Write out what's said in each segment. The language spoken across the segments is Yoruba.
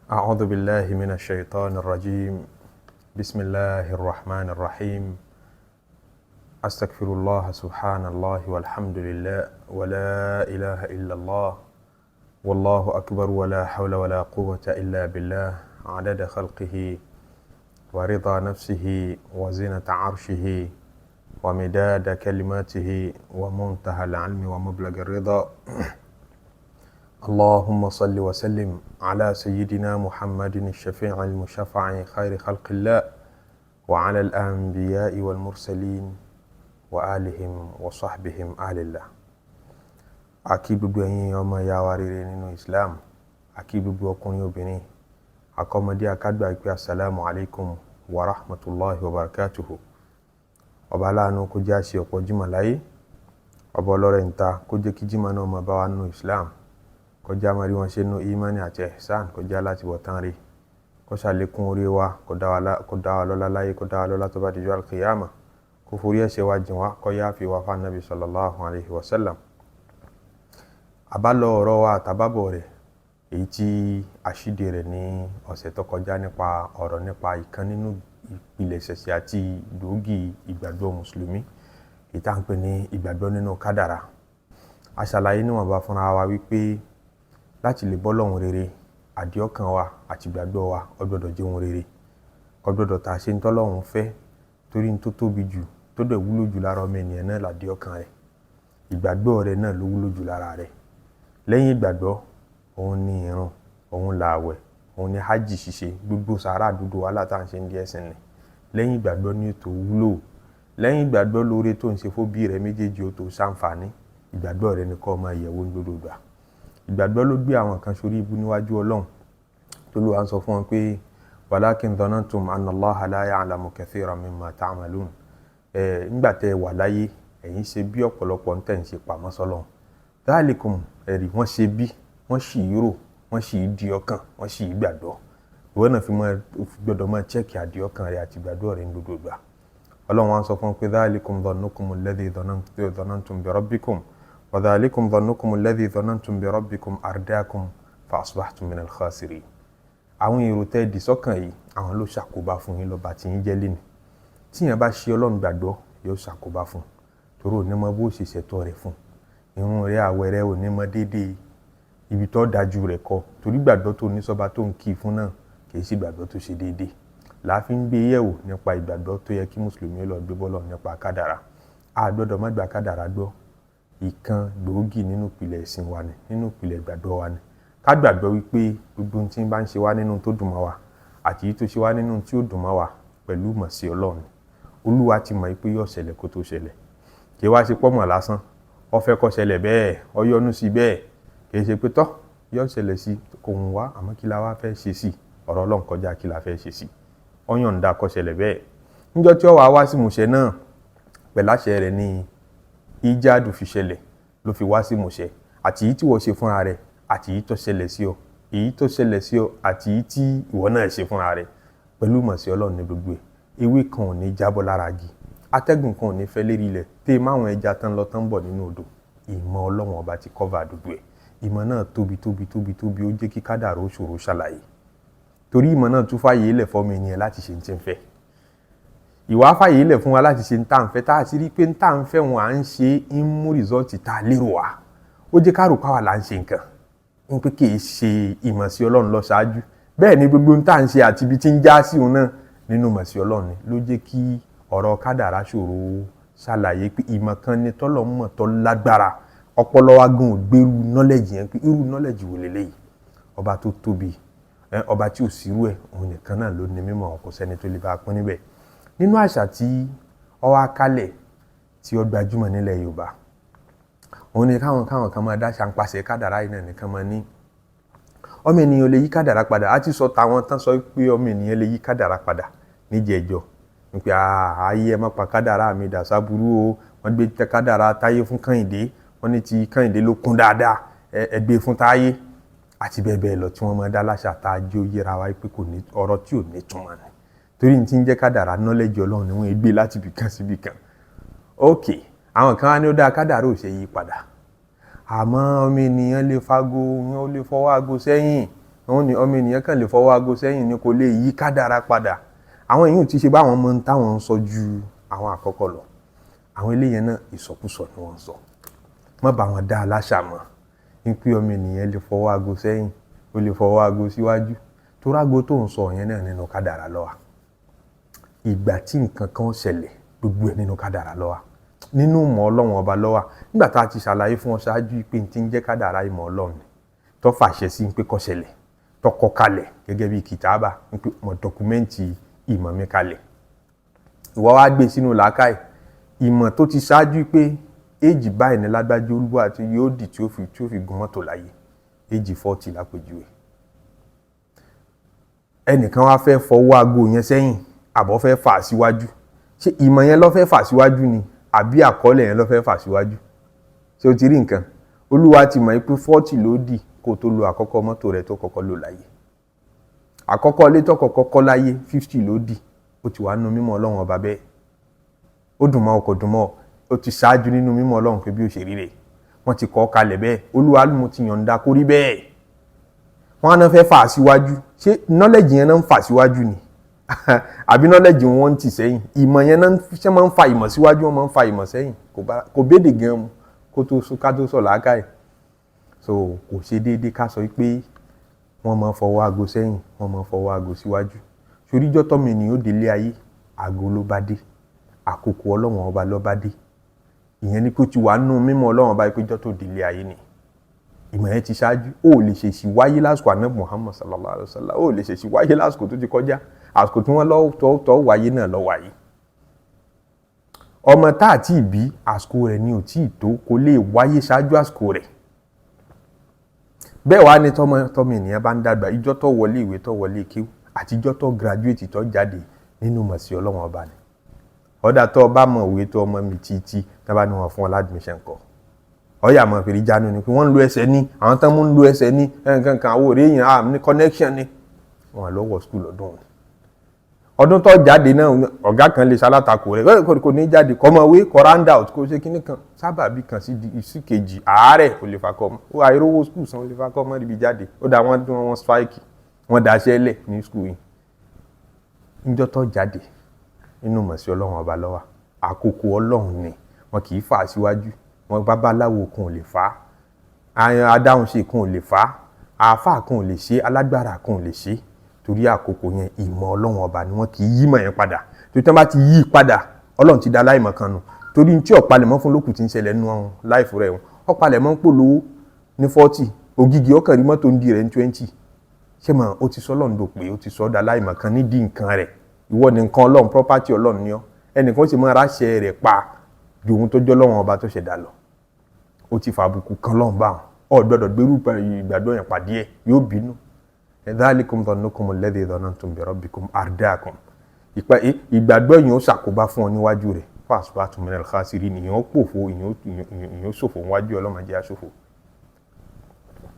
أعوذ بالله من الشيطان الرجيم. بسم الله الرحمن الرحيم. أستغفر الله، سبحان الله والحمد لله ولا إله إلا الله والله أكبر ولا حول ولا قوة إلا بالله، عدد خلقه ورضا نفسه وزنة عرشه ومداد كلماته ومنتهى العلم ومبلغ الرضا. اللهم صل وسلم على سيدنا محمد الشفيع المشفع خير خلق الله وعلى الأنبياء والمرسلين وآلهم وصحبهم آل الله. A kí gbogbo ẹ̀yin ọmọ ìyá wa rere nínú Islam, a kí gbogbo ọkùnrin, obìnrin, akọmọdé, akágbà pé السلام عليكم ورحمة الله وبركاته. Ọba aláàánú kó jẹ́ àṣẹ ọ̀pọ̀ jímọ̀ láyé. Ọba ọlọ́rẹ̀ ń ta kó jẹ́ kí jímọ̀ náà máa bá wa nínú Islam, kó jẹ́ àmọ́ rí wọn ṣe nínú imani àti ihsan, kó jẹ́ láti wọ̀ tán rí, kó ṣàlékún orí wa, kó dá wa lọ́lá láyé, kó dá wa lọ́lá tó bá dijọ́ القيامة, kó forí ẹ̀ṣẹ̀ wa jìn wá, kó yá fi wá fún anabi صلى الله عليه وسلم. Àbálọ ọ̀rọ̀ wa àtàbábọ̀ rẹ̀, èyí tí àṣìdè rẹ̀ ní ọ̀sẹ̀ tó kọjá, nípa ọ̀rọ̀ nípa ìkan nínú ìpìlẹ̀ ṣẹ̀ṣẹ̀ àti gbòógì ìgbàgbọ́ mùsùlùmí, èyí tá à ń pè ní ìgbàgbọ́ nínú kádàrà. A ṣàlàyé níwọ̀nba fúnra wa wípé láti lè bọ́ lọ́hùn rere, àdìọ́kàn wa àti ìgbàgbọ́ wa ó gbọ́dọ̀ jẹ́ ohun rere, kò gbọ́dọ̀ tà ṣe ń tọ́lọ́hun fẹ́, torí ní tó tóbi jù, tó dẹ̀ wúlò jù lára ọmọ ènìyàn náà làdìọ́kàn rẹ̀. Ìgbàgbọ́ rẹ̀ náà ló wúlò jù lára rẹ̀. Lẹ́yìn ìgbàgbọ́, òun ni ìrun, òun làwẹ̀, òun ni hajj ṣíṣe, gbogbo sàárà dúdú wàhálà tá à ń ṣe ń di ẹ̀sìn ni. Lẹ́yìn ìgbàgbọ́ ní ètò wúlò. Lẹ́yìn ìgbàgbọ́, lóore tó ń ṣe fóbí rẹ̀ méjèèjì ó tó ṣàǹfààní. Ìgbàgbọ́ rẹ̀ ni kó máa yẹ̀wò ní gbogbo ìgbà. Ìgbàgbọ́ ló gbé àwọn kan sórí ibú níwájú Ọlọ́run, tÓlúwa ń sọ fún wọn pé ولكن ظننتم أن الله لا يعلم كثيرا مما تعملون. Ẹ̀ nígbà tẹ́ ẹ wà láyé, ẹ̀yin ṣe bí ọ̀pọ̀lọpọ̀ ń tẹ̀ ń ṣe pamọ́ sọ́lọ́run. ذلكم ẹ̀rí wọ́n ṣe bí wọ́n sì í rò, wọ́n sì í di ọkàn, wọ́n sì í gbàgbọ́. Ìwọ náà fi máa gbọ́dọ̀ máa check àdì ọkàn rẹ àti ìgbàgbọ́ rẹ ní gbogbo ìgbà. Ọlọ́run wá ń sọ fún wọn pé ذلكم ظنكم الذي ظننتم بربكم وذلكم ظنكم الذي ظننتم بربكم أرداكم فأصبحتم من الخاسرين. Àwọn èrò tẹ́ dì sọ́kàn yìí, àwọn ló ṣàkóbá fún yín lọ́ba tí yín jẹ́ lénìí. Tíyẹn bá ṣe Ọlọ́run gbàgbọ́, yóò ṣàkóbá fún un, torí ò ní mọ bó ṣe ṣètò rẹ̀ fún irun rẹ̀, àwẹ̀ rẹ̀, ò ní mọ déédéé ibi tó dájú rẹ̀ kọ, torí gbàgbọ́ tó ní sọ́ba tó ń kí fún náà kì í ṣe gbàgbọ́ tó ṣe déédéé. Làá fi ń gbé yẹ̀wò nípa ìgbàgbọ́ tó yẹ kí mùsùlùmí lọ gbé bọ́lọ̀ nípa kádàrá. A gbọ́dọ̀ má gba kádàrá gbọ́. Ìkan gbòógì nínú ìpìlẹ̀ ẹ̀sìn wa ni, nínú ìpìlẹ̀ ìgbàgbọ́ wa ni. Ká gbàgbọ́ wípé gbogbo ohun tí ń bá ń ṣe wá nínú tó dùn mọ́ wa àti èyí tó ṣe wá nínú tí ó dùn mọ́ wa, pẹ̀lú ìmọ̀ sí Ọlọ́run. Olúwa ti mọ̀ pé yóò ṣẹlẹ̀ kó tó ṣẹlẹ̀. Kì í wá ṣe pọ́mọ̀ lásán, ó fẹ́ kó ṣẹlẹ̀ bẹ́ẹ̀, ó yọ́nú sí bẹ́ẹ̀. Kì í ṣe pé tọ́ yóò ṣẹlẹ̀ sí kò ń wá, àmọ́ kí la wá fẹ́ ṣe sí? Ọ̀rọ̀ Ọlọ́run kọjá kí la fẹ́ ṣe sí. Ó yọ̀ǹda kó ṣẹlẹ̀ bẹ́ẹ̀. Níjọ́ tí ó wàá wá sí ìmúṣẹ náà, pẹ̀lú àṣẹ rẹ̀ ní ìjádù fi ṣẹlẹ̀, ló fi wá sí ìmúṣẹ, àti èyí tí wọ́n ṣe fúnra rẹ̀, àti èyí tó ṣẹlẹ̀ sí ọ, èyí tó ṣẹlẹ̀ sí ọ, àti èyí tí ìwọ náà ṣe fúnra rẹ̀, pẹ̀lú ìmọ̀ sí Ọlọ́run ní gbogbo ẹ̀. Ewé kan ò ní jábọ́ lára igi, atẹ́gùn kan ò ní fẹ́ lérí ilẹ̀, tẹ́ máwọn ẹja tán lọ tán bọ̀ nínú odò. Ìmọ̀ Ọlọ́run Ọba ti cover gbogbo ẹ̀. Ìmọ̀ náà tóbi, tóbi, tóbi, tóbi. Ó jẹ́ kí kádàrá ó ṣòro ṣàlàyé, torí ìmọ̀ náà tún fàyè lẹ̀ fọ́mọ ènìyàn láti ṣe ní ti ń fẹ́. Ìwà fàyè lẹ̀ fún wa láti ṣe ní tá à ń fẹ́, tá a ti rí pé ní tá à ń fẹ́ wọn à ń ṣe ń mú result tá a lérò wá. Ó jẹ́ ká rò páwà là ń ṣe nǹkan, ń pé kì í ṣe ìmọ̀ sí Ọlọ́run lọ ṣáájú. Bẹ́ẹ̀ ni gbogbo ohun tá à ń ṣe àti ibi tí ń já sí òun náà nínú ìmọ̀ sí Ọlọ́run ni. Ló jẹ́ kí ọ̀rọ̀ kádàrá ṣòro ṣàlàyé, pé ìmọ̀ kan ni tọ́lọ̀ mọ̀ tó lágbára. Ọpọlọ wa gan ò gbèrú knowledge yẹn, pé irú knowledge wò leléyìí? Ọba tó tóbi, ọba tí ò sírú ẹ̀, òun nìkan náà ló ní mímọ̀, kò sẹ́ni tó lè bá a pín níbẹ̀. Nínú àṣà tí ó wá kálẹ̀, tí ó gbajúmọ̀ nílẹ̀ Yorùbá, òun ni káwọn kan máa dáṣà ń pàṣẹ kádàrá yìí náà nìkan máa ní ọmọ ènìyàn lè yí kádàrá padà. Á ti sọ tàwọn tán sọ pé ọmọ ènìyàn lè yí kádàrá padà níjẹ̀ẹ́jọ́, nípa ayé ẹ má pa kádàrá mi dà sábúrú o. Wọ́n gbé kádàrá Táyé fún Kẹ́hìndé, wọ́n ní ti Kẹ́hìndé ló kún dáadáa, ẹ gbé fún Táyé, àti bẹ́ẹ̀ bẹ́ẹ̀ lọ tí wọ́n máa dá láṣà tá a jẹ́ ó yẹra wa pé kò ní ọ̀rọ̀ tí ò ní túmọ̀ ni, torí ní ti ń jẹ́ kádàrá, knowledge Ọlọ́run ni wọ́n gbé láti ibì kan sí ibì kan. Ok, àwọn kan á ní ó dáa, kádàrá ò ṣe yí padà, àmọ́ ọmọ ènìyàn lè fago, ó lè fọwọ́ aago sẹ́yìn. Wọ́n ní ọmọ ènìyàn kàn lè fọwọ́ aago sẹ́yìn ni, kò lè yí kádàrá padà. Àwọn èèyàn ti ṣe báwọn mọ táwọn ń sọ ju àwọn àkọ́kọ́ lọ. Àwọn eléyẹn náà ìsọkúsọ ni wọ́n ń sọ. Má bá wọn dá aláṣà mọ́ ní pé ọmọ ènìyàn lè fọwọ́ aago sẹ́yìn, ó lè fọwọ́ aago síwájú. Torágo tó ń sọ yẹn náà nínú kádàrá ló wà. Ìgbà tí nǹkan kan ṣẹlẹ̀, gbogbo ẹ̀ nínú kádàrá ló wà, nínú ìmọ̀ Ọlọ́run ọba ló wà. Nígbà tá a ti ṣàlàyé fún ọ ṣáájú pé n ti ń jẹ́ kádàrá ìmọ̀ Ọlọ́run ni tó fàṣẹ sí pé kó ṣẹlẹ̀, tó kọ kalẹ̀ gẹ́gẹ́ bí kìtàbà ń pé mọ̀ document ìmọ̀ mi kalẹ̀. Ìwọ wá gbé sínú làákàyè ìmọ̀ tó ti ṣáájú pé éèjì báyìí ní lágbájú olúwa àti yóò dì tí ó fi gun mọ́tò láyé, éèjì 40 lápèjúwe. Ẹnìkan wá fẹ́ fọwọ́ aago yẹn sẹ́yìn àbọ̀ fẹ́ fà síwájú. Ṣé ìmọ̀ yẹn ló fẹ́ fà síwájú ni àbí àkọọ́lẹ̀ yẹn ló fẹ́ fà síwájú? Ṣé o ti rí nǹkan? Olúwa ti mọ̀ pé 40 ló dì kó tó lo àkọ́kọ́ mọ́tò rẹ̀ tó kọ́kọ́ lò láyé. Àkọ́kọ́ ilé tó kọ́kọ́ kọ́ láyé 50 ló dì. Ó ti wà nínú mímọ̀ Ọlọ́run ọba bẹ́ẹ̀. Ó dùn mọ́ ọ kò dùn mọ́ ọ, ó ti ṣáájú nínú mímọ̀ Ọlọ́run pé bí ó ṣe rí rèé. Wọ́n ti kọ́ kalẹ̀ bẹ́ẹ̀. Olúwa mo ti yọ̀ǹda kó rí bẹ́ẹ̀. Wọ́n á náà fẹ́ fà síwájú. Ṣé knowledge yẹn náà ń fà síwájú ni àbí knowledge wọn ń tì sẹ́yìn? Ìmọ̀ yẹn náà ṣé máa ń fa ìmọ̀ síwájú, wọ́n máa ń fa ìmọ̀ sẹ́yìn? Kò bédè gan mu kó tó ká tó sọ làákàyè. So kò ṣe déédéé ká sọ pé wọ́n máa ń fọwọ́ aago sẹ́yìn, wọ́n máa ń fọwọ́ aago síwájú. Soríjọ́ tọ́mọ ènìyàn ó délé ayé, aago ló bá dé, àkókò Ọlọ́run ọba ló bá dé. Ìyẹn ni pé ó ti wà nínú mímọ̀ Ọlọ́run ọba pé jọ́ tó délé ayé ni. Ìmọ̀ yẹn ti ṣáájú. Ó lè ṣèṣì wáyé lásìkò Ànábì Muhammad sallallahu alaihi wasallam. Ó lè ṣèṣì wáyé lásìkò tó ti kọjá. Àsìkò tí wọ́n lọ tọ́ wáyé náà lọ wáyé. Ọmọ tá àti ìbí àsìkò rẹ̀ ni ò tí ì tó, kò lè wáyé ṣáájú àsìkò rẹ̀. Bẹ́ẹ̀ wá ni tọ́mọ ènìyàn bá ń dàgbà, ìjọ́ tó wọlé ìwé tó wọlé kéwú àti ìjọ́ tó graduate tó jáde nínú mọ̀ sí Ọlọ́run ọba ni. Ọ̀dà tó bá mọ̀ òwe tó ọmọ mi títí tá bá ní wọn fún ọ ládùmíṣẹ́ ńkọ́. Ọ̀yà mọ̀ fèrè jánu ni pé wọ́n ń lo ẹsẹ̀ ní, àwọn tán mú ń lo ẹsẹ̀ ní nǹkan kan, àwọn òré èèyàn ní connection ni. Wọ́n lọ wọ school lọ́dún wọn. Ọdún tó jáde náà ọ̀gá kan lè ṣalátakò rẹ̀ kò ní jáde, kọ́ mọ̀ wé kọ́ round out kó ṣe kíní kan sábàbí kan sí kejì àárẹ̀ kò lè fakọ́ mọ́. Ó àìrówó school san ó lè fakọ́ mọ́ níbi jáde. Ó dá wọ́n dún wọn strike, wọ́n daṣẹ́ lẹ̀ ní school yìí. Níjọ́ tó jáde nínú mọ̀ sí Ọlọ́run ọba ló wà. Àkókò Ọlọ́run ni wọn kì í fà síwájú. Wọn babaláwo kan ò lè fà á, adáhunṣe kan ò lè fà á, àáfàá kan ò lè ṣe, alágbára kan ò lè ṣe. Torí àkókò yẹn ìmọ̀ Ọlọ́run ọba ni wọn kì í yí mọ̀ yẹn padà. Torí tí wọ́n bá ti yí padà, Ọlọ́run ti da láìmọ̀ kan nù. Torí tí ọ̀palẹ̀mọ́ fún lókùn ti ń ṣẹlẹ̀ nínú ọ̀hún láìfù rẹ̀ wọn. Ọ̀palẹ̀mọ́ ń pòlówó ní 40, ògìgì ọkàn rí mọ́tò ń di rẹ̀ ní 20. Ṣé mọ̀ ó ti sọ Ọlọ́run dò pé ó ti sọ da láìmọ̀ kan nídìí nǹkan rẹ̀. Ìwọ ni nǹkan Ọlọ́run, property Ọlọ́run ni ọ́. Ẹnìkan ó sì máa ráṣẹ rẹ̀ pa ju ohun tó jọ́ Ọlọ́run ọba tó ṣẹ̀dá lọ. Ó ti fàbùkù kan lọ́hùn báwọn. Ó gbọ́dọ̀ gbérú ìgbàgbọ́ yẹn pàdé ẹ̀, yóò bínú. Dhalikum dhannukum alladhi dhanantum bi rabbikum ardaakum. Ìgbàgbọ́ yẹn ó ṣàkóbá fún ọ níwájú rẹ̀. Fasbahtum minal khasirin, ìyẹn ó pòfo, ìyẹn ó ṣòfò níwájú Ọlọ́run jẹ́ aṣòfò.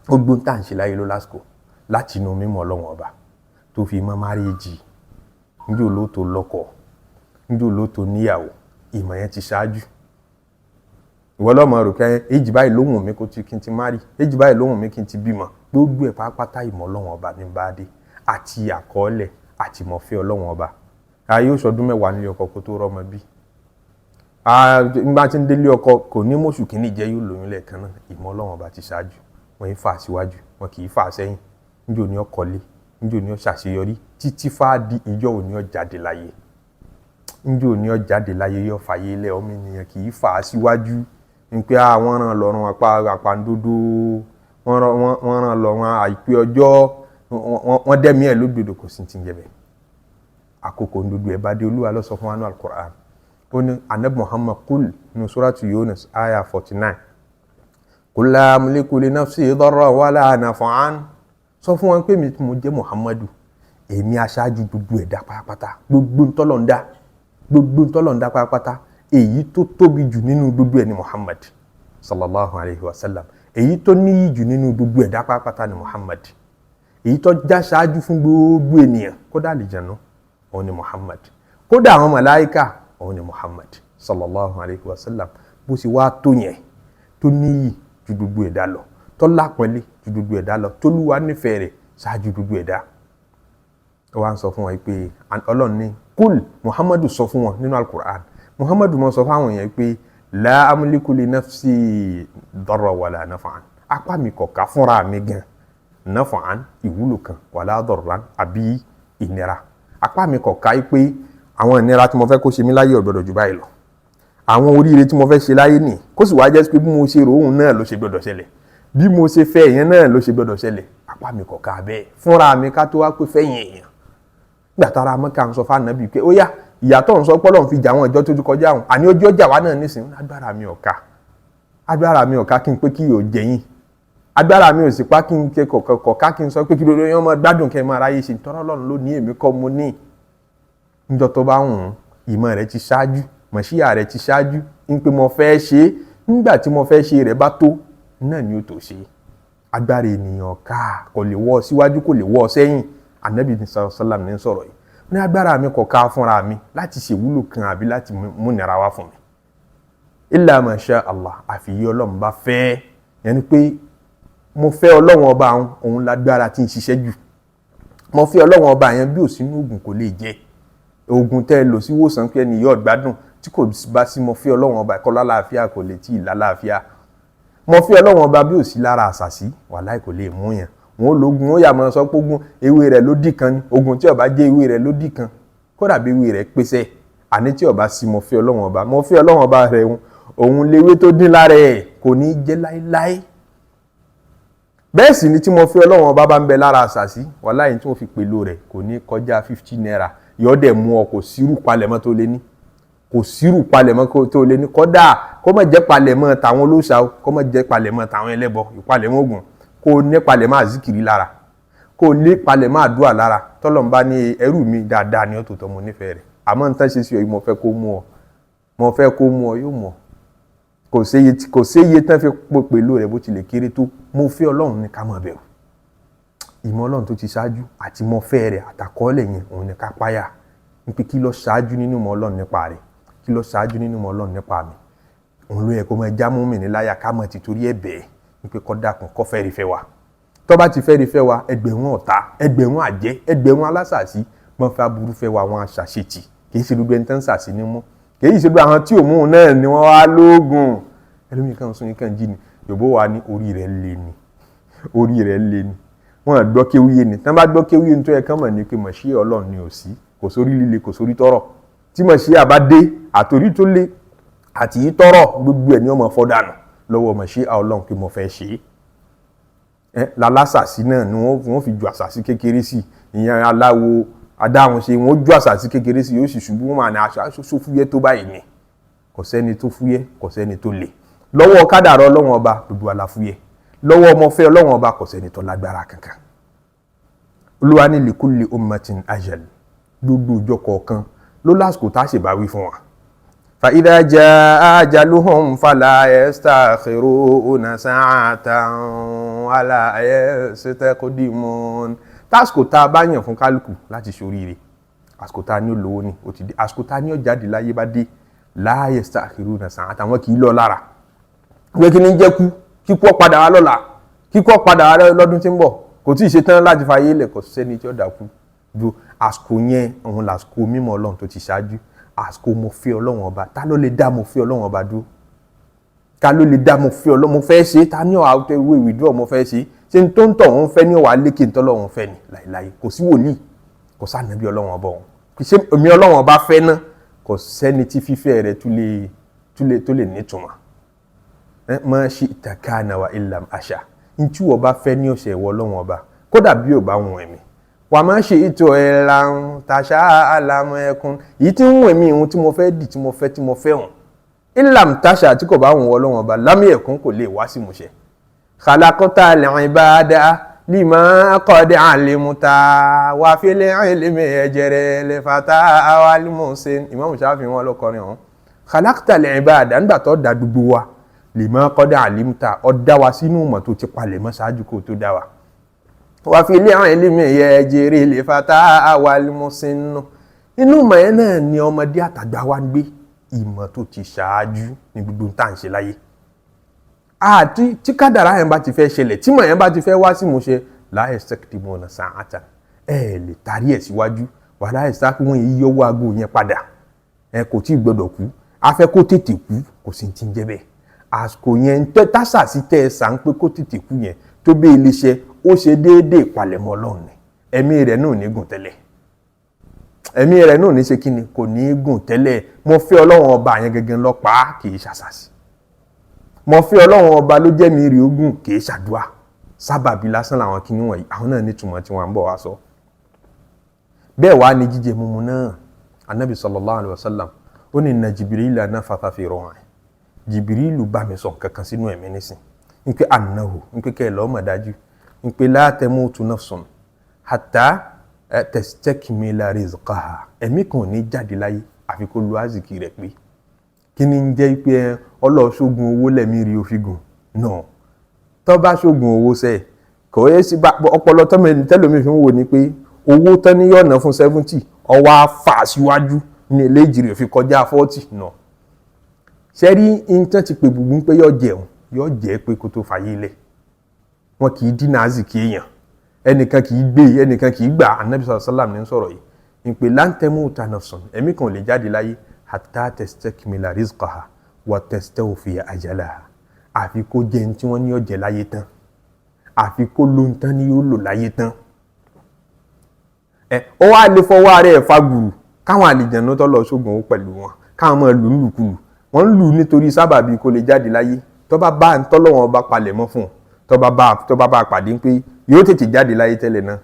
Gbogbo tá à ń ṣe láyé ló lásìkò láti inú mímọ̀ Ọlọ́run ọba tó fi mọ́ márèèjì. Njó ló tó lọ́kọ, njó ló tó níyàwó, ìmọ̀ yẹn ti ṣáájú. Ìwọ lọ́mọ rò pé èjì báyìí ló wùn mí kó ti kí n ti márì, èjì báyìí ló wùn mí kí n ti bímọ. Gbogbo ẹ̀ pátápátá ìmọ̀ Ọlọ́run ọba ní bá dé àti àkọọ́lẹ̀ àti ìmọ̀fẹ́ Ọlọ́run ọba. A yóò ṣọdún mẹ́wàá nílé ọkọ kó tó rọ́mọ bí. Nígbà tí ń délé ọkọ kò ní mọ̀ṣù kìíní jẹ́ yóò lóyún lẹ́ẹ̀kan náà. Ìmọ̀ Ọlọ́run ọba ti ṣáájú. Wọ́n ń fà síwájú, wọn kì í fà sẹ́yìn. Njó ni ó kọ́lé, njó ni ó ṣàṣeyọrí títí fá di ìjọ́ òní ó jáde láyé. Njó ni ó jáde láyé yóò fàyè lẹ̀. Ọmọ ènìyàn kì í fà síwájú. Ní pé àwọn ràn lọ́rùn àpàǹdodo, wọ́n ràn lọ́rùn àìpé ọjọ́, wọ́n dẹ́mi ẹ̀ lódodo, kò sí ti ń jẹ bẹ́ẹ̀. Àkókò ndodo ẹ̀ bá dé, Olúwa ló sọ fún wa nínú Al-Qur'an. Ó ní Ànábì Muhammad kul nínú Suratu Yunus aya 49. Qul la amliku li nafsi darran wala naf'an. Sọ fún wọn pé mi mo jẹ́ Muhammadu, èmi aṣáájú gbogbo ẹ̀dá pátápátá, gbogbo ntọ́lọ̀ ń dá, gbogbo ntọ́lọ̀ ń dá pátápátá, èyí tó tóbi jù nínú gbogbo ẹ̀ ni Muhammad sallallahu alayhi wa sallam. Èyí tó níyì jù nínú gbogbo ẹ̀dá pátápátá ni Muhammad. Èyí tó já ṣáájú fún gbogbo ènìyàn, kódà àlìjànú, òun ni Muhammad. Kódà àwọn màláíkà, òun ni Muhammad sallallahu alayhi wa sallam. Bó ṣe wá tó yẹn, tó níyì ju gbogbo ẹ̀dá lọ, tó lápọ́nlé ju gbogbo ẹ̀dá lọ, tólúwa nífẹ̀ẹ́ rẹ̀ ṣáájú gbogbo ẹ̀dá. Ó wá ń sọ fún wọn pé Ọlọ́run ní kúl, Muhammadu sọ fún wọn nínú Al-Qur'an, Muhammadu mọ sọ fáwọn èèyàn pé la amliku li nafsi darra wala naf'an, apá mi kò ká fúnra mi gan naf'an ìwúlò kan, wala darran àbí ìnira. Apá mi kò ká pé àwọn ìnira tí mo fẹ́ kó ṣe mí láyé ò gbọdọ̀ jù báyìí lọ, àwọn oríire tí mo fẹ́ ṣe láyé nì kó sì wáá jẹ́ pé bí mo ṣe rò òun náà ló ṣe gbọdọ̀ ṣẹlẹ̀, bí mo ṣe fẹ́ ìyẹn náà ló ṣe gbọdọ̀ ṣẹlẹ̀. Apá mi kò ká bẹ́ẹ̀ fúnra mi ká tó wá pé fẹ́yìn èèyàn. Nígbà tára Mẹ́kà ń sọ fáànàbí pé ó yá, ìyàtọ̀ ń sọ pọ́lọ́ fi jà àwọn ìjọ tó ti kọjá àwọn, àní ojú ọjà wa náà nísìnyí, agbára mi ò ká, agbára mi ò ká kí n pé kí yóò jẹ yín, agbára mi ò sì pa kí n ké kọ̀ọ̀ká kí n sọ pé kí lóore yẹn máa gbádùn kẹ́ ẹ máa ráyè ṣe tọ́rọ́ Ọlọ́run ló ní èmi kọ́ mo ní. Níjọ́ tó bá wùn ún, ìmọ̀ rẹ̀ ti ṣáájú, mọ̀ṣíyà rẹ̀ ti ṣáájú, ń pé mo fẹ́ ṣe é, nígbà tí mo fẹ́ ṣe rẹ̀ bá tó náà ni ó tó ṣe. Agbára ènìyàn ká, kò lè wọ́ ọ síwájú, kò lè wọ́ ọ sẹ́yìn. Ànábì sallam ní sọ̀rọ̀ yìí. Ní agbára mi kò ká fúnra mi láti ṣèwúlò kan àbí láti múnira wá fún mi. Illa ma sha Allah, àfi yí Ọlọ́run bá fẹ́. Yẹn ni pé mo fẹ́ Ọlọ́run ọba òun, òun lágbára tí ń ṣiṣẹ́ jù. Mo fẹ́ Ọlọ́run ọba yẹn bí ò sínú oògùn kò lè jẹ. Oògùn tẹ́ ẹ lò sí ìwòsàn pé ẹni yóò gbádùn, tí kò bá sí mo fẹ́ Ọlọ́run ọba ẹ̀kọ́ lálàáfíà kò lè tí ì lálàáfíà. Mo fẹ́ Ọlọ́run ọba bí ò sí lára àṣàsí, wàláì kò lè mú yẹn. Wọn ò lógun, ó yà máa sọ pé ogun ewé rẹ̀ ló dì kan ni, ogun tí ó bá jẹ́ ewé rẹ̀ ló dì kan, kódà bí ewé rẹ̀ pèsè, àní tí ó bá sí mo fẹ́ Ọlọ́run ọba, mo fẹ́ Ọlọ́run ọba rẹ̀ òun léwé tó dín lára ẹ̀ kò ní jẹ́ láéláé. Bẹ́ẹ̀ sì ni tí mo fẹ́ Ọlọ́run ọba bá ń bẹ lára àṣàsí, wàláì tí wọ́n fi pèlò rẹ̀ kò ní kọjá 50 naira, yọ̀ọ́ dẹ̀ mú ọ, kò sírù palẹ̀mọ́ tó lé ní, kò sírù palẹ̀mọ́ tó lé ní, kódà kó má jẹ́ palẹ̀mọ́ tàwọn olóòṣà, kó má jẹ́ palẹ̀mọ́ tàwọn ẹlẹ́bọ, ìpalẹ̀mọ́ ògùn, kó ní palẹ̀mọ́ àzíkiri lára, kó ní palẹ̀mọ́ àdúrà lára. Tọ́lọ́run bá ní ẹrú mi dáadáa ni ó tó tọ́ mo nífẹ̀ẹ́ rẹ̀, àmọ́ n tán ṣe sí ọ yìí mo fẹ́ kó mú ọ, mo fẹ́ kó mú ọ, yóò mú ọ. Kò séye tán fi pèlú rẹ̀ bó tilẹ̀ kéré tó. Mo fẹ́ Ọlọ́run ní ká máa bẹ̀rù. Ìmọ̀ Ọlọ́run tó ti ṣáájú àti mo fẹ́ rẹ̀ àtàkọ́ọ́lẹ̀ yẹn òun ní ká páyà. Ní pé kí ló ṣáájú nínú ìmọ̀ Ọlọ́run nípa rẹ̀, kí ló ṣáájú nínú ìmọ̀ Ọlọ́run nípa mi. Òun ló yẹ kó máa já mú mi ní láyà ká máa ti torí ẹ̀ bẹ́ẹ̀. Ní pé kó dákun kó fẹ́ rí fẹ́ wa. Tó bá ti fẹ́ rí fẹ́ wa, ẹgbẹ̀rún ọ̀tá, ẹgbẹ̀rún àjẹ́, ẹgbẹ̀rún alásàsí, wọ́n fẹ́ aburú fẹ́ wa, wọ́n aṣàṣetì. Kì í ṣe gbogbo ẹni tán ń ṣàṣì ní mú. Kì í ṣe gbogbo àwọn tí ò mú un náà ni wọ́n wá lóògùn. Ẹlòmíì kan sún yín kan jí ni. Yorùbá wa ní orí rẹ̀ le ni. Orí rẹ̀ le ni. Wọ́n gbọ́ kéwúyé ni. Tán bá gbọ́ kéwúyé ni tó yẹ kán mọ̀ ní pé mọ̀ṣíà Ọlọ́run ni ò sí. Kò sórí líle, kò sórí tọ́rọ̀. Tí mọ̀ṣíà bá dé, àtòrí tó le àti yí tọ́rọ̀ gbogbo ẹ̀ ni ó máa fọ́ dànù lọ́wọ́ mọ̀ṣíà Ọlọ́run pé mo fẹ́ ṣe é. Lálásàsí náà ni wọ́n fi ju àṣàsí kékeré sí. Ìyẹn aláwo adáhunṣe ṣe wọ́n ju àṣàsí kékeré sí, yóò sì ṣubú, wọ́n máa ní aṣọ fúyẹ́ tó báyìí ni. Kò sẹ́ni tó fúyẹ́, kò sẹ́ni tó le. Lọ́wọ́ kádàrá Ọlọ́run ọba gbogbo wa la fúyẹ́. Lọ́wọ́ ọmọ fẹ́ Ọlọ́run ọba kò sẹ́ni tó lágbára kankan. Olúwa ní likulli ummatin ajal, gbogbo ìjọ kọ̀ọ̀kan ló lásìkò tá a ṣèbáwí fún wa. Fa idha jaa ajaluhum fala yastakhiruna sa'atan wala yastaqdimun. Tásìkò tá a bá yàn fún kálukú láti ṣoríire, àsìkò tá a ní olówó ni ó ti dé, àsìkò tá a ní ọ̀jáde láyé bá dé, la yastakhiruna sa'atan, wọn kì í lọ lára. Pé kí ni jẹ́ kú, kíkú ó padà wá lọ́la, kíkú ó padà wá lọ́dún tí ń bọ̀, kò tí ì ṣe tán láti fàyè lẹ̀, kò sẹ́ni tí ó dákú. Ju àsìkò yẹn òun làsìkò mímọ́ Ọlọ́run tó ti ṣáájú, àsìkò mo fẹ́ Ọlọ́run ọba. Ta ló lè dá mo fẹ́ Ọlọ́run ọba dúró? Ta ló lè dá mo fẹ́ Ọlọ́run mo fẹ́ ṣe? Ta ní ọ̀hà tó ewé withdraw mo fẹ́ ṣe? Ṣé n tó ń tọ̀ òun fẹ́ ní ọ̀wà lékè ń tọ́lọ́run fẹ́ ni? Láìláì kò sí wòlíì, kò sànàbí Ọlọ́run ọba òun. Kì í ṣe èmi Ọlọ́run ọba fẹ́ ná, kò sẹ́ni tí fífẹ́ rẹ̀ tó lè nítumọ̀. Ma shi'ta kana wa illam asha. Ntí wọ́n bá fẹ́ ní ọ̀sẹ̀ ìwọ Ọlọ́run ọba, kódà bí ò bá wùn ẹ̀mí. Wà má ṣe ètò ẹ̀là tàṣà àlàmú ẹkùn. Èyí tí ń wùn ẹ̀mí ìhun tí mo fẹ́ dì tí mo fẹ́ tí mo fẹ́ hùn. Illam tasha tí kò bá wùn Ọlọ́run ọba, lámì ẹ̀kún kò lè wá sí ìmúṣẹ. Khalaqta al-ibada lima qad alimta wa fil ilmi yajri al-fata wal musin. Imam Shafi'i wọn ló kọrin ọ̀hún. Khalaqta al-ibada nígbà tó dá gbogbo wa, lima qad alimta, ó dá wa sínú ìmọ̀ tó ti palẹ̀ mọ́ ṣáájú kó tó dá wa. Wa fil ilmi yajri al-fata wal musin. Inú ìmọ̀ yẹn náà ni ọmọdé àtàgbà wa ń gbé, ìmọ̀ tó ti ṣáájú ní gbogbo tá à ń ṣe láyé. Àti tí kádàrá yẹn bá ti fẹ́ ṣẹlẹ̀, tí ìmọ̀ yẹn bá ti fẹ́ wá sí ìmúṣẹ, La yastakdimuna sa'atan, ẹ lè tarí ẹ̀ síwájú, wala yasta'khirun, yìí yọwọ́ aago yẹn padà. Ẹ kò tí ì gbọdọ̀ kú, a fẹ́ kó tètè kú, kò sí ti ń jẹ́ bẹ́ẹ̀. Àsìkò yẹn tásà sí tẹ́ ẹ sà ń pé kó tètè kú yẹn tó bí iléeṣẹ́ ó ṣe déédéé ìpalẹ̀mọ́ Ọlọ́run ni. Ẹ̀mí rẹ̀ náà ní gùn tẹ́lẹ̀, ẹ̀mí rẹ̀ náà ní ṣe kí ni, kò ní gùn tẹ́lẹ̀. Mo fẹ́ Ọlọ́run ọba yẹn gẹ́gẹ́ lọ́pàá, kì í ṣàṣàṣì. Mo fẹ́ Ọlọ́run ọba ló jẹ́ mi rí ogún, kì í ṣàdúà. Sábàbí lásán làwọn kinní wọ̀nyí, àwọn náà nítumọ̀ tí wọ́n ń bọ̀ wá sọ. Bẹ́ẹ̀ wá ní jíjẹ mímu náà. Anabi sallallahu alayhi wa sallam ó ní inna Jibrila nafatha fi ru'i, Jìbìrìlù bá mi sọ nǹkan kan sínú ẹ̀mí nísìn ń pé annahu, ń pé kẹ́ ẹ̀ lọ́ọ́ mọ̀ dájú ń pé la tamutu nafsun hatta tastakmila rizqaha, ẹ̀mí kan ò ní jáde láyé àfi kó lu àzìkì rẹ̀. Pé kí ni ń jẹ́ pé ọlọ́ọ̀ṣogun owó lẹ̀mí rí òfin gùn náà? Tó bá ṣoògùn owó sẹ́ẹ̀, kò yẹ sí ọpọlọ tẹ́lómi fi ń wò ni pé owó tán ní yọ̀nà fún 70, ọwọ́ á fà síwájú ní eléjì rẹ̀ fi kọjá 40 náà. Ṣẹ́rí nǹkan ti pè gbùngbùn pé yọ jẹun, yọ jẹ́ pé kó tó fàyè lẹ̀. Wọn kì í dínà àzìkì èèyàn, ẹnìkan kì í gbé, ẹnìkan kì í gbà. Anabi sallallahu alaihi wasallam ní sọ̀rọ̀ yìí ní pé lan tamuta nafsun, ẹ̀mí kan ò lè jáde láyé, hatta tastakmila rizqaha wa tastawfiya ajalaha, àfi kó jẹ ní tí wọ́n ní ó jẹ láyé tán, àfi kó ló ń tán ní yóò lò láyé tán. Ẹ ó wá lè fọwọ́ ara ẹ̀ fa gbùrù káwọn àlìjànú tó lọ sógun owó pẹ̀lú wọn, káwọn máa lù ú lùkulù. Wọ́n ń lù ú nítorí sábàbí kó lè jáde láyé. Tó bá bá ń tọ́lọ́wọ́n bá palẹ̀ mọ́ fún un, tó bá pàdé pé yóò tètè jáde láyé tẹ́lẹ̀ náà,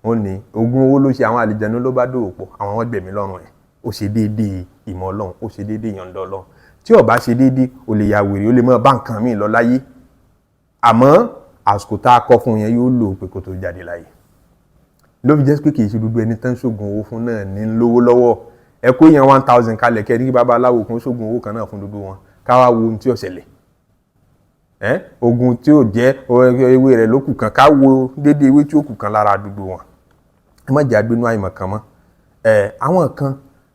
wọ́n ní ogun owó ló ṣe, àwọn àlìjànú ló bá dòwò pọ̀, àwọn wọn gbẹ̀mí lọ́rùn ẹ̀. Ó ṣe déédéé ìmọ̀ Ọlọ́run, ó ṣe déédéé ìyọ̀ǹda Ọlọ́run. Tí ó bá ṣe déédéé, ó lè ya wèrè, ó lè máa bá nǹkan míì lọ láyé, àmọ́ àsìkò tá a kọ́ fún yẹn yóò lò ó pé kó tó jáde láyé. Ló fi jẹ́ pé kì í ṣe gbogbo ẹni tán ṣoògùn owó fún náà ní lówó lọ́wọ́. Ẹ kó yẹn 1,000 kalẹ̀ kẹ́ ní kí babaláwo kan ṣoògùn owó kan náà fún gbogbo wọn, káwá wo ohun tí ó ṣẹlẹ̀. Ẹ ogun tí ó jẹ́ ewé rẹ̀ ló kù kan, ká wo déédéé ewé tí ó kù kan lára gbogbo wọn. Ẹ má jẹ́ agbénú àìmọ̀ kan mọ́. Ẹ àwọn kan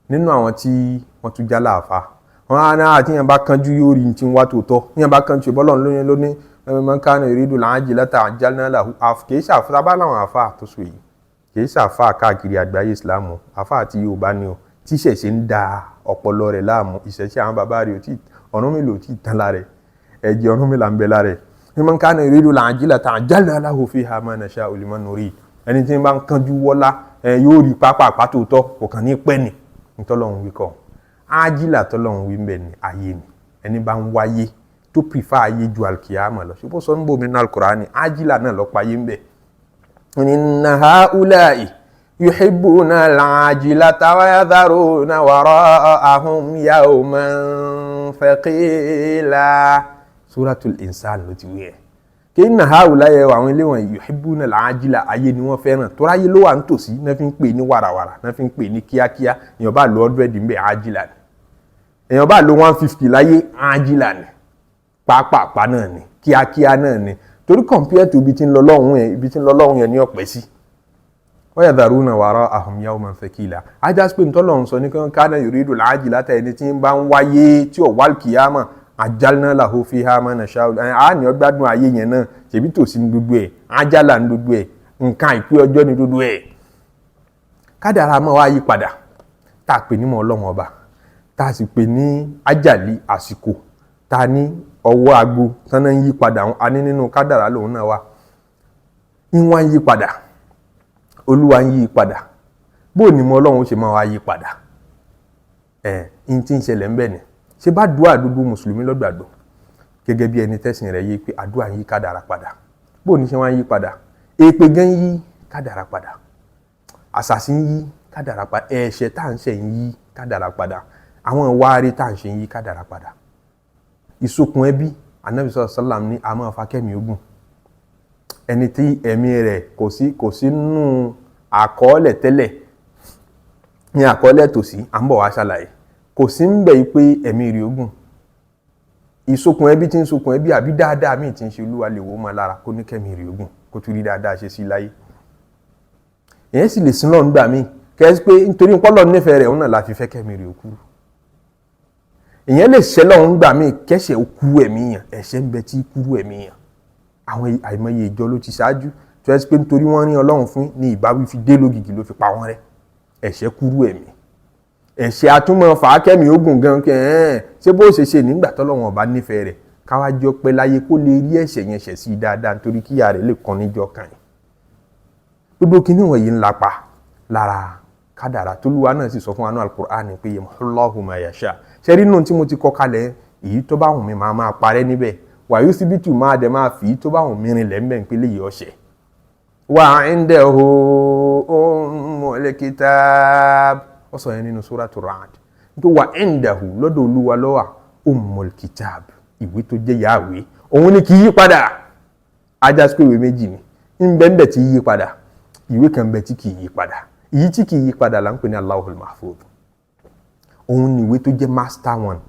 nínú àwọn tí wọ́n tún já láàfa, wọn á náà àti yẹn bá kánjú yóò rí tí ń wá tòótọ́. Yẹn bá kánjú bọ́lọ̀ lóyún lóní man kana yuridu al-ajilata ajjalna lahu. Kì í ṣàfà bá láwọn àfa tó sọ yìí, kì í ṣàfà káàkiri àgbáyé ìsìlámù, àfa àti Yorùbá ni o, tí ìṣẹ̀ṣe ń da ọpọlọ rẹ̀ láàmú. Ìṣẹ̀ṣe àwọn bàbá rẹ̀ ò tí Ọ̀rúnmìlà ò tí tán lára ẹ̀, ẹ̀jẹ̀ Ọ̀rúnmìlà ń bẹ lára ẹ̀. Man kana yuridu al-ajilata ajjalna lahu fiha ma nasha'u liman nurid. Ẹni tí ń bá ń kánjú wọ́lá yóò rí pápá àpátòótọ́, kò kàn ní pẹ́ ni ntọ́lọ́hún wí kọ́. Ájílà tọ́lọ́hún wí ń bẹ̀ ní ayé ni. Ẹni bá ń wáyé tó prefer ayé ju alkiyama lọ, ṣùgbọ́n sọ ń bò mí nínú Alukurani, ájílà náà lọ pa ayé ń bẹ̀. Inna haula'i yuhibbuna al-ajilata wa yadharuna wara'ahum yawman thaqila. Suratul Insan ló ti wí ẹ̀ kí inna haula'i, àwọn ilé wọn, yuhibbuna al-ajila, ayé ni wọ́n fẹ́ràn, tó ráyé ló wà nítòsí náà fi ń pè ní wàràwàrà, náà fi ń pè ní kíákíá. Èèyàn bá lo 100 ń bẹ̀, ájílà ni. Èèyàn bá lo 150 láyé, ájílà ni, pápápá náà ni, kíákíá náà ni, torí compare to ibi tí ń lọ lọ́hùn yẹn, ibi tí ń lọ lọ́hùn yẹn ní ọ̀pẹ́ sí. Wa yadharuna wara'ahum yawman thaqila. Ajá pé ntọ́lọ́hún sọ ní kán kana yuridu al-ajilata, ẹni tí ń bá ń wáyé tí ò wá kìyàmà, ajjalna lahu fiha ma nasha'u, ẹ̀ á ní ọgbádùn ayé yẹn náà, ṣèbí tòsí ní gbogbo ẹ̀, ájálà ní gbogbo ẹ̀, nǹkan àìpé ọjọ́ ní gbogbo ẹ̀. Kádàrá máa wá yí padà, tá a pè ní mọ̀ Ọlọ́run ọba, tá a sì pè ní ájàlí, àsìkò tá a ní ọwọ́ agbo tán náà ń yí padà, a ní nínú kádàrá lòun náà wà ń wá ń yí padà, Olúwa ń yí padà. Bó ní mọ̀ Ọlọ́run ó ṣe máa wá yí padà? Ẹ̀ ń tí ń ṣẹlẹ̀ ń bẹ̀ ni ṣé bá dùá gbogbo mùsùlùmí lọ́gbàgbọ́ gẹ́gẹ́ bí ẹni tẹ́sìn rẹ̀ yé pé àdúrà ń yí kádàrá padà. Bó ní ṣe wá ń yí padà? Èpè gan ń yí kádàrá padà, àṣàṣì ń yí kádàrá padà, ẹ̀ṣẹ̀ tá à ń ṣẹ̀ ń yí kádàrá padà, àwọn ìwárí tá à ń ṣe ń yí kádàrá padà. Ìsokùn ẹbí, Anabi sọ̀rọ̀ sálàm ní a máa fa kẹ́mi ogun. Ẹni tí ẹ̀mí rẹ̀ kò sí nínú àkọọ́lẹ̀ tẹ́lẹ̀ ní àkọọ́lẹ̀ tòsí, à ń bọ̀ wá ṣàlàyé, kò sí ń bẹ̀ pé ẹ̀mí rẹ̀ ogun. Ìsokùn ẹbí tí ń sokùn ẹbí àbí dáadáa míì tí ń ṣe, Olúwa lè wò ó mọ́ lára kó ní kẹ́mi rẹ̀ ogun, kó tún rí dáadáa ṣe sí láyé. Èyàn sì lè sin lọ́n gbà míì kẹ́sí pé nítorí pọ́lọ́ nífẹ̀ẹ́ rẹ̀, òun náà la fi fẹ́ kẹ́mi rẹ̀ kúrú. Èyàn lè ṣẹ́ lọ́hún gbà míì kẹ́sẹ̀ ó kú ẹ̀mí yàn. Ẹ̀ṣẹ̀ ń bẹ tí kúrú ẹ̀mí yàn. Àwọn àìmọye ìjọ ló ti ṣáájú. Tó yẹ pé nítorí wọ́n rí Ọlọ́run fún ní ìbáwí fi dé lógìgì ló fi pa wọ́n rẹ́. Ẹ̀ṣẹ̀ kúrú ẹ̀mí, ẹ̀ṣẹ̀ àtúmọ̀ fàákẹ́mi ogun gan kẹ́ ẹ̀ ṣé bó ṣe ṣe nígbà tọ́lọ́run ọba nífẹ̀ẹ́ rẹ̀ káwájọ́ pẹ́ láyé kó lè rí ẹ̀ṣẹ̀ yẹn ṣẹ̀ sí dáadáa nítorí kíyà rẹ̀ lè kàn níjọ́ kan yìí. Gbogbo kinní wọ̀nyí ń lapa lára kádàrá tólúwa náà sì sọ fún wa ní Al-Qur'an pé yamhullahu ma yasha. Ṣe rí nínú tí mo ti kọ kalẹ̀, èyí tó bá wùn mí máa máa parẹ́ níbẹ̀, wàyú síbítù máa dẹ̀ máa fi tó bá wùn mí rinlẹ̀ ńbẹ̀ ń pé léyìí ọ̀ṣẹ̀. Wa indahu ummul kitab, ó sọ yẹn nínú Suratu Ra'd nítorí wa indahu, lọ́dọ̀ Olúwa ló wà, ummul kitab, ìwé tó jẹ́ yàwé, òun ni kì í yí padà. Ajá sí pé ìwé méjì ni ńbẹ ńbẹ tí yí padà, ìwé kan bẹ tí kì í yí padà. Èyí tí kì í yí padà là ń pè ní Allahul Mahfuz. Òun ni ìwé tó jẹ́ master one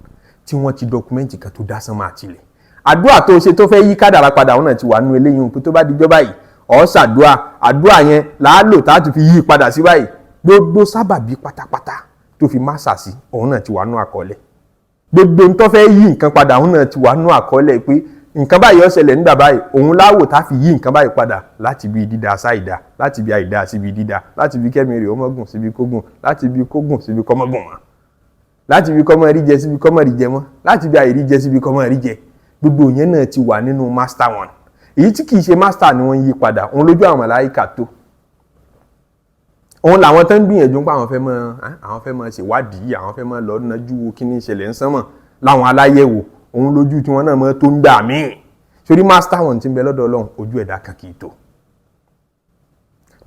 tí wọ́n ti document kan tó dá sánmà àtìlẹ̀. Àdúrà tó ṣe tó fẹ́ yí kádàrá padà, òun náà ti wà nínú eléyìí pé tó bá dijọ́ báyìí ó ṣàdúrà, àdúrà yẹn làálò tá a ti fi yí padà sí báyìí. Gbogbo sábàbí pátápátá tó fi má sàsí, òun náà ti wà nínú àkọọ́lẹ̀. Gbogbo ń tó fẹ́ yí nǹkan padà, òun náà ti wà nínú àkọọ́lẹ̀ pé nǹkan báyìí ó ṣẹlẹ̀ nígbà báyìí, òun láwò tá fi yí nǹkan báyìí padà láti bí dídá sáìdá, láti bí àìdá síbi dídá, láti bí kẹ́mi rè ọmọgùn síbi kógùn, láti bí kógùn síbi kọ́mọ́gùn mọ́, láti bí kọ́mọ́ rí jẹ síbi kọ́mọ́ rí jẹ mọ́, láti bí àìrí jẹ síbi kọ́mọ́ rí jẹ. Gbogbo yẹn náà ti wà nínú master one. Èyí tí kìí ṣe master ni wọ́n ń yí padà, òun lójú àwọn màláíkà tó, òun làwọn tó ń gbìyànjú pé àwọn fẹ́ mọ ṣèwádìí, àwọn fẹ́ mọ lọ nájú wo kí ní ìṣẹ̀lẹ̀ ń sánmọ̀ láwọn aláyẹ̀wò, òun lójú tí wọ́n náà mọ tó ń gbà míì. Sórí master one tí ń bẹ lọ́dọ̀ Ọlọ́run, ojú ẹ̀dá kan kì í tó.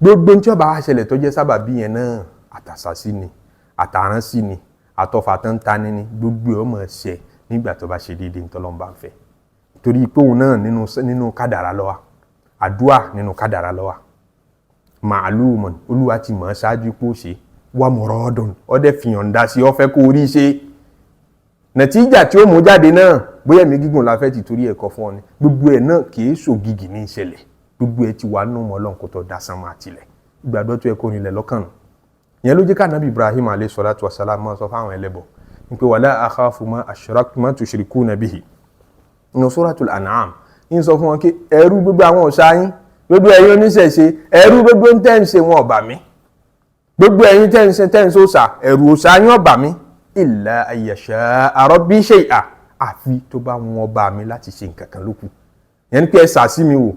Gbogbo tí ó bá wá ṣẹlẹ̀ tó jẹ́ sábàbí yẹn náà, àtàsàsí ni, àtàránsí ni, àtọfà tó ń tani ni, gbogbo ẹ̀ ó máa ṣẹ nígbà tó bá ṣe déédéé ntọ́lọ́run bá ń fẹ́, torí pé òun náà nínú kádàrá ló wà. Àdúà nínú kádàrá ló wà. Màálùmọ̀n, Olúwa ti mọ̀ ọ́ ṣáájú pé ó ṣe wà mọ̀rọ́dùn, ọdẹ fìyàn dá sí ọ fẹ́ kó orí ṣe nàtíjà tí ó mú jáde náà, bóyá ẹ̀mí gígùn la fẹ́ ti torí ẹ̀kọ́ fún ọ ni, gbogbo ẹ̀ náà kì í ṣògìgì ní ìṣẹ̀lẹ̀. Gbogbo ẹ̀ ti wà nù mọ́ Ọlọ́run kó tó dá sánmọ̀ àtilẹ̀. Ìgbàgbọ́ tó yẹ kó rinlẹ̀ lọ́kàn nù. Ìyẹn ló jẹ́ ká Nàbí Ibrahim alayhi salatu wassalam máa sọ fáwọn ẹlẹ́bọ ní pé wala akhafu ma ashraktum ma tushrikuna bihi, nínú Suratul An'am. Ń sọ fún wọn kí ẹrú gbogbo àwọn ọ̀ṣà yín, gbogbo ẹ̀yin oníṣẹ̀ṣe, ẹrú gbogbo ń tẹ́ ń ṣe wọn ọ̀bà mí. Gbogbo ẹ̀yin tẹ́ ń ṣe, tẹ́ ń ṣe òòṣà, ẹ̀rù òòṣà yín ọ̀bà mí. Illa an yasha rabbi shay'a, àfi tó bá wọn ọba mi láti ṣe nǹkan kan lókù. Yẹn ni pé ẹ sàsí mi wò,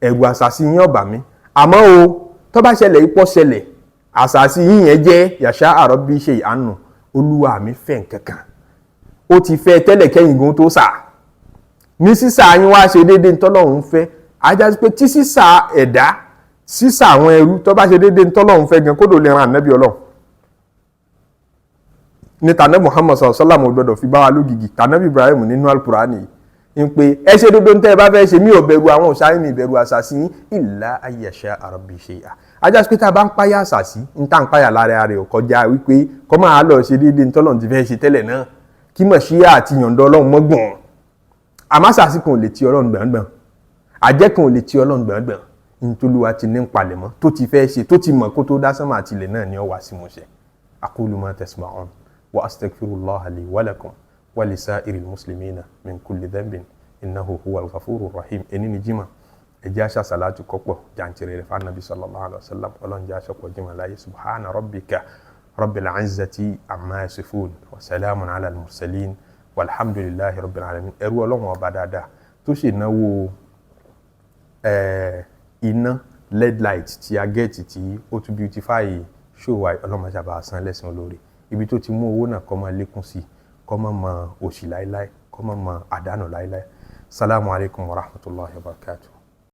ẹ̀rù àṣàsí yín ọ̀bà mi. Àmọ́ o, tó bá ṣẹlẹ̀ ipò ṣẹlẹ̀, àṣàsí yín yẹn jẹ́ yasha rabbi shay'an nù. Olúwa mi fẹ́ nǹkan kan, ó ti fẹ́ tẹ́lẹ̀ kẹ́yìn gan tó sà ní sísà yín wá ṣe déédéé ntọ́lọ́run fẹ́. Ajá sí pé tí sísà ẹ̀dá, sísà àwọn ẹrú tó bá ṣe déédéé ntọ́lọ́run fẹ́ gan, kódò lè ran ànábì Ọlọ́run ní tànàbí Muhammad sallallahu alaihi wasallam gbọdọ̀ fi bá wa lógìgì. Tànàbí Ibrahim nínú Alukurani yìí ń pé ẹ ṣe déédéé ntẹ́ ẹ bá fẹ́ ṣe, mí ò bẹ̀rù àwọn òṣà yín, mi bẹ̀rù àṣàṣì yín. Illa an yasha rabbi shay'a. Ajá sí pé tá a bá ń páyà àṣàṣì, ń tá ń páyà lára rẹ̀ ò kọjá wípé kọ́ máa lọ ṣe déédéé ntọ́lọ́run ti fẹ́ ṣe tẹ́lẹ̀ náà, kí mọ̀ ṣíyà àti yọ̀ǹda Ọlọ́run mọ́gbọ̀n. Àmọ́ àṣàṣì kan ò lè ti Ọlọ́run gbọ̀ngbọ̀n, àjẹ́ kan ò lè ti Ọlọ́run gbọ̀ngbọ̀n. Ntòlúwa ti ní palẹ̀mọ́ tó ti fẹ́ ṣe, tó ti mọ̀ kó tó dá sánmà àtìlẹ̀ náà ni ó wá sí múṣẹ. Aqulu ma tasma'un wa astaghfirullaha li wa lakum wa lisa'iril muslimina min kulli dhanbin innahu huwal ghafurur rahim. Ẹni ní jimá, ẹ jẹ́ àṣà sàlátù kọ́pọ̀ jàǹtìrẹ̀ rẹ̀ fún sallallahu alayhi wa sallam. Ọlọ́run jẹ́ àṣọpọ̀ jimá láyé. Subhana rabbika rabbil izzati amma yasifun wa salamun ala al-mursalin walhamdulillahi rabbil alamin. Ẹrú Ọlọ́run ọba dáadáa tó ṣe náwó iná LED light tí a get tí ó tún beautify show wa, Ọlọ́run máa ṣàbà san lẹ́sìn olóore. Ibi tó ti mú owó náà, kó máa lékún sí, kó má mọ òṣì láéláé, kó má mọ àdánù láéláé. Salamu alaykum wa rahmatulahi wa barakatuh.